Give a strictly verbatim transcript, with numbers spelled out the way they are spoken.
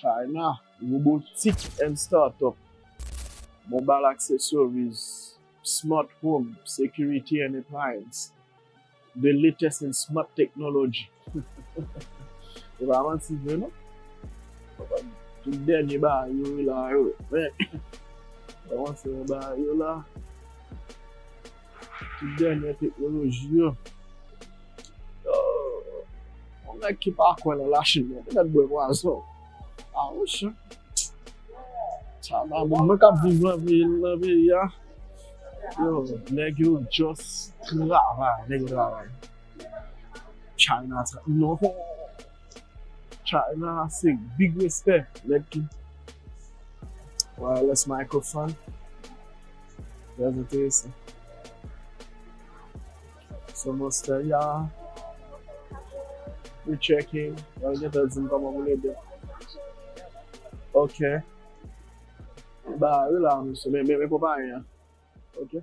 China, robotic and startup, mobile accessories, smart home, security and appliance, the latest in smart technology. E pa manti vre non. Tout dènye bagay yo la yo. Men, kòmanse yon bagay yo la. Tout dènye teknoloji yo. Yo, yon nèg ki pa kwè nan Lachin nan, petèt bwè pwazon. A, wi, chen. Sa pa bon. Mwen k ap viv nan peyi, nan peyi a. Yo, nèg yo just travay, nèg yo travay. China tra-, non. China se big respect, nèg ki wireless microphone. Trè enteresan. So, monster, ya. We checking. Yo gentan di m kòman pou l ede. Ok. Ba, wi la, mesye. Men, men, men konpayi an. Ok.